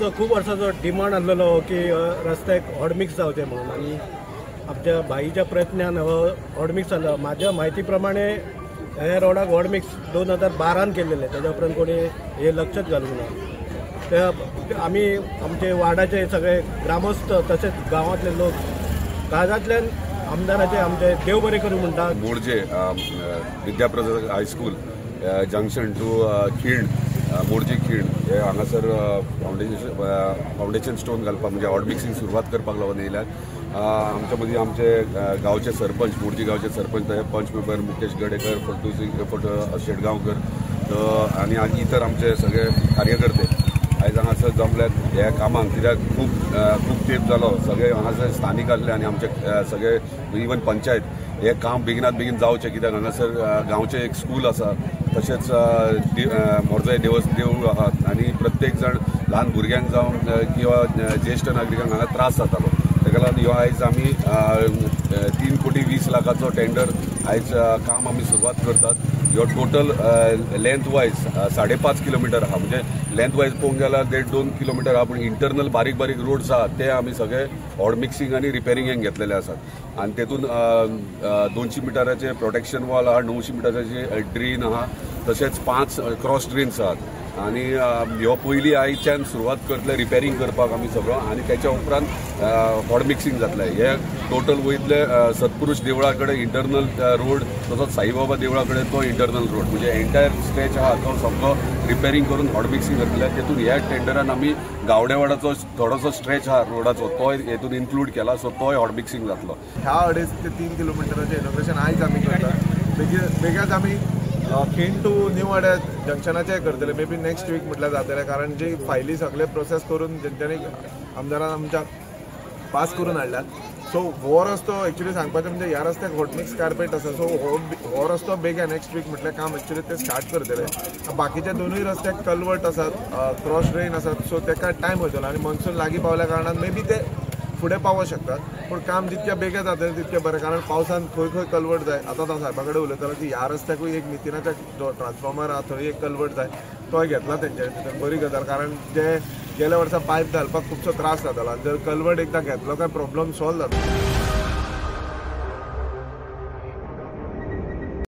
आमचो खूब वर्सांचो डिमांड आसलेलो की रस्त्याक हॉटमिक्स जावचें म्हणून आनी आमच्या भाईच्या प्रयत्नान हो हॉटमिक्स जालो. म्हाज्या म्हायती प्रमाणे हे रोडाक हॉटमिक्स 2012 केल्लेले, तेज्या उपरांत कोणी हे लक्षच घालूंक ना. ते आमी आमचे वार्डाचे सगळे ग्रामस्थ तशेंच गांवांतले लोक काळजांतल्यान आमदाराचे आमचे देव बरें करूं म्हणटा. Morjim Vidyaprasad high school junction to Khind, Morjim Khind हे हांगासर फावंडेशन स्टोन घालपाक म्हणजे हॉट मिक्सिंग सुरवात करपाक लागून येयल्यात. आमच्या मदीं आमचे गांवचे सरपंच, मोरजे गांवचे सरपंच, पंच मेंबर मुकेश गडेकर, फटू फट शेटगांवकर आनी इतर आमचे सगळे कार्यकर्ते आयज हांगासर जमल्यात ह्या कामाक. कित्याक खूब खूब तेंप जालो सगळे हांगासर स्थानीक आसले आनी आमचे सगळे इवन पंचायत हे काम बेगिनात बेगीन जावचें. कित्याक हांगासर गांवचें एक स्कूल आसा, तशेंच मोरजे देवूळ आहा आनी प्रत्येक जाण ल्हान भुरग्यांक जावं किंवा ज्येश्ठ नागरिकांक हांगा त्रास जातालो. ताका लागून ह्यो आयज आमी 3,20,00,000 टेंडर आयज काम आमी सुरवात करतात. ह्यो टोटल लेंथ वायज 5.5 किलोमिटर आहा, म्हणजे लेंथ वायज पळोवंक गेल्यार 1.5-2 किलोमिटर आहा, पूण इंटरनल बारीक बारीक रोड्स आहा ते आमी सगळे हॉट मिक्सिंग आनी रिपेरिंगेक घेतलेले आसात. आनी तेतून 200 मिटराचे प्रोटेक्शन वॉल आहा, 900 मिटराचे ड्रेन आहा, तशेंच 5 क्रॉस ड्रेन्स आहात. आनी ह्यो पयलीं आयच्यान सुरवात करतले रिपेरींग करपाक आमी सगळो आनी त्याच्या उपरांत हॉट मिक्सिंग जातलें. हे टोटल वयतले सत्पुरुष देवळा कडेन इंटरनल रोड, तसोच साईबाबा देवळा कडेन तो इंटरनल रोड, म्हणजे एंटायर स्ट्रेच आहा तो सगळो रिपेरींग करून हॉट मिक्सिंग करतले. तेतून ह्या टेंडरान आमी गावडेवाडाचो थोडोसो स्ट्रेच आहा रोडाचो तोय हेतून इन्क्लूड केला, सो तोय हॉट मिक्सिंग जातलो. ह्या 2.5 ते 3 किलोमिटराचें इनॉग्रेशन आयज आमी करतात. बेगीनच आमी खीण टू न्यू वाड्या जंक्शनाचें करतले, मे बी नेक्स्ट वीक म्हटल्यार जातलें, कारण जी फायली सगळे प्रोसेस करून तेंच्यांनी आमदारान आमच्या पास करून हाडल्यात. सो हो रस्तो एक्चुअली सांगपाचें म्हणजे ह्या रस्त्याक हॉटमिक्स कार्पेट आसा, सो हो रस्तो बेगीन नेक्स्ट वीक म्हटल्यार काम एक्चुअली ते स्टार्ट करतले. बाकीच्या दोनूय रस्त्याक कलवर्ट आसात, क्रॉस ड्रेन आसात, सो तेका टायम वयतलो आनी मॉन्सून लागीं पावल्या कारणान मे बी ते फुडें पावोंक शकतात, पूण काम जितक्या बेगीन जातलें तितकें बरें, कारण पावसान खंय खंय कलवर्ट जाय. आतां हांव साहेबा कडेन उलयतालो की ह्या रस्त्याकूय एक नितीनाच्या जो ट्रान्सफॉर्मर आहा थंय एक कलवर्ट जाय, तोय घेतला तेंच्यांनी, तितून बरी गजाल, कारण जे गेल्या वर्सा पायप घालपाक खुबसो त्रास जातालो आनी जर कलवर्ट एकदां घेतलो काय प्रॉब्लम सॉल्व जाता.